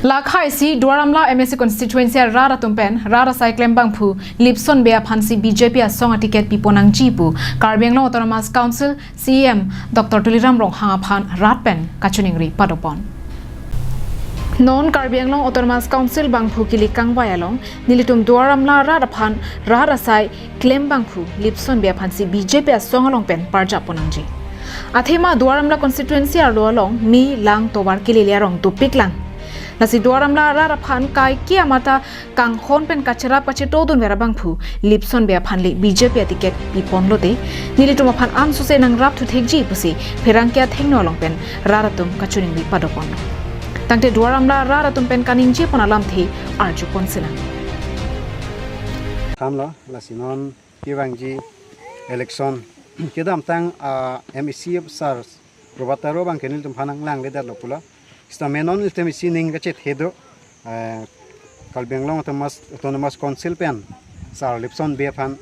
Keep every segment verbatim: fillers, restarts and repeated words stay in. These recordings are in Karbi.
Lakhai si Duar Amla M A C constituency arat atum pen rat asai klembangphu Lipson Bey aphansi B J P asong aticket piponangji pu Karbi Anglong Autonomous Council C E M Doctor Tuliram Ronghang aphan rat pen kachiningri padopon. Non Karbi Anglong Autonomous Council bangphu kili kangvai along nelitum Duar Amla rat aphan rat asai klembangphu Lipson Bey aphansi B J P asong along pen parjap ponangji. Athema Duar Amla constituency arlo along me, lang, tovar kelele arong dopiklang. Lasi Duar Amla rat aphan kaike amat ta kanghon pen kacherap kachetodunver abangphu Lipson Bey aphan le B J P aticket piponlote nelitum aphan ansose nangrap thuthekji pusi pherangke athengno along pen rat atum kachiningri padopon. Tangte Duar Amla rat atum pen kaningjepon alamthe arjuponsinang. Thanlo, lasi non kevangji election kedamtang, ah, M A C sar Robert Taro abangke nelitum aphan nanglangle detlo pulo. Sitame non nelitum isi ning kachethe do, eh, Karbi Anglong Autonomous, Autonomous Council pen sar Lipson Bey aphan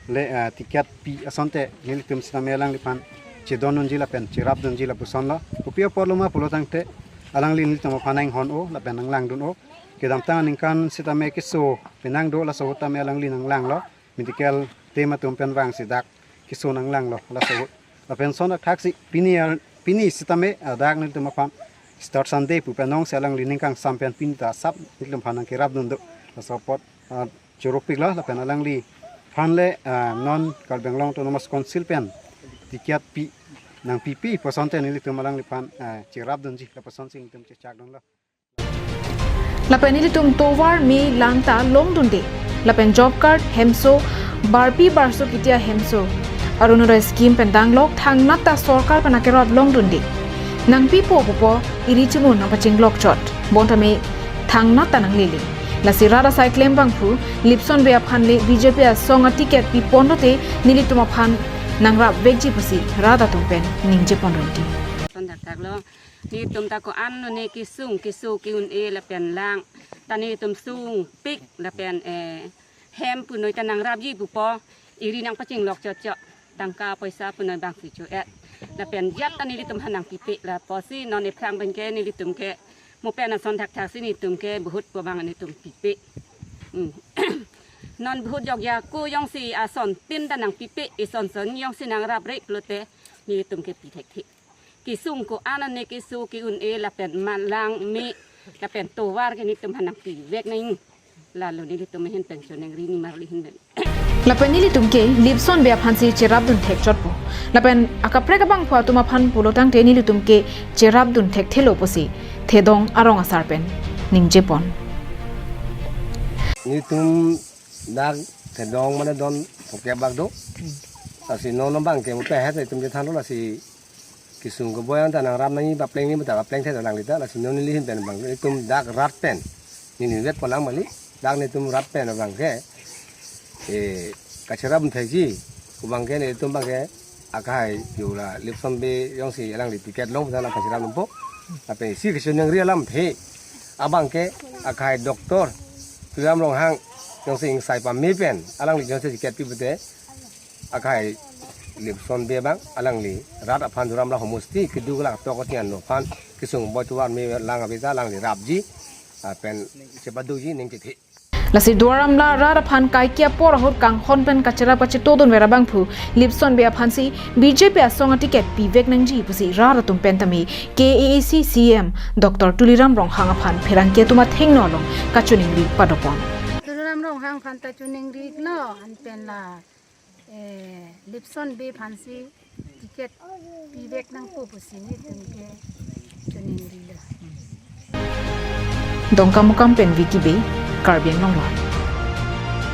le, eh, ticket pi asonte nelitum sitame alangliphan chedondunji lapen cherapdunji lapusonlo. Kopi aporlo ma pulo tangte alangli nelitum aphan nanghon-o lapen nanglangdun-o. Kedamtang aningkan sitame keso penang do, laso ahut tame alangli nanglanglo. Medical team atum pen vangsi dak keso nanglanglo laso ahut. Lapen ason athaksi pini ar, pini sitame, ah, dak nelitum aphan Easter Sunday pu pen nongsi alangli ning kangsam pen pini ta asap nelitum aphan nangkerapdun do. Laso apot, ah, choro piklo lapen alangliphan le, ah, non Karbi Anglong Autonomous Council pen ticket pi, nangpipe pu asonte nelitum alangliphan, ah, cherapdunji lapusonsi nelitum chechakdunlo. Lapen nelitum tovar, me, lang ta longdunde. Lapen job card, hemso, barpi barso kitia hemso, Orunodoi scheme pen danglok thangnat ta sorkar pen akerot longdunde. Nangpipo pupo iri chimun nangpachinglok chot. Bonta me thangnat ta nanglele. Lasi rat asai klembangphu Lipson Bey aphan le B J P asong aticket piponlote nelitum aphan nangrapvekji pusi rat atum pen ningjeponrenti. Son dakdak lo. Netum ta ko-an lone kesung, keso ke-un-e lapen lang ta netum sungpik lapen, eh, hem punoi ta nangrapji pupo, iri nangpachinglok chotchot, tangka poisa punoi bangsi cho-et. Lapen jat ta nelitum aphan nangpipe lapusi non ephrang pen ke nelitum ke mo pen ason thakthaksi netum ke vote pu abang netum pipe. Hmm. Non vote jokja ko jongsi asontin ta nangpipe, isonson jongsi nangrapre pulote netum ke pi thekthe. Kesung ko-an lone keso ke-un-e lapen ma, lang, me lapen tovar ke netum aphan nangpivek nang. Lalo nelitum ahin pen choningri, nimarli ahin pen. Lapen nelitum ke Lipson Bey aphansi cherapdun thekchotpo. Lapen akaprek abangphu atum aphan pulo tangte nelitum ke cherapdun thekthelo pusi thedong arong asar pen ningjepon. Netum dak thedong mane don phokep bak do. Lasi non abangke mo pehet netum chethanlo, lasi kesung keboi anta nangrap nangji, papleng ni mata papleng the alangli ta, lasi non neli ahin pen abang netum dak rat pen neli vetpon lang mali, dak netum rat pen abangke, eh, kacherap thekji, pu abangke netum abangke akhai pu la Lipson Bey jongsi alangli ticket long pu ta nangkacherap lumpo. Lapen isi kachiningri alamthe abangke akhai Doctor Tuliram Ronghang jongsi ingsai pame pen alangli jongsi ticket pi pute akhai Lipson Bey abang alangli rat aphan Duar Amla homosti keduk lak tok kotian no aphan kesung keboi tovar me lang abita alangli rapji, ah, pen chepaduji ning chethe. Lasi Duar Amla rat aphan kaike apor ahut kanghon pen kacherap kachetodunver abangphu Lipson Bey aphansi B J P asong aticket pivek nangji pusi rat atum pen tame K A A C C E M Doctor Tuliram Ronghang aphan pherangke atum athengno along kachiningri padopon. Tuliram Ronghang aphan ta chiningri lo, anpen la, eh, Lipson Bey aphansi ticket pivek nangpo pusi netum ke chiningrilo. Dongkamukam pen Vicky Bey, Karbi Anglong Live.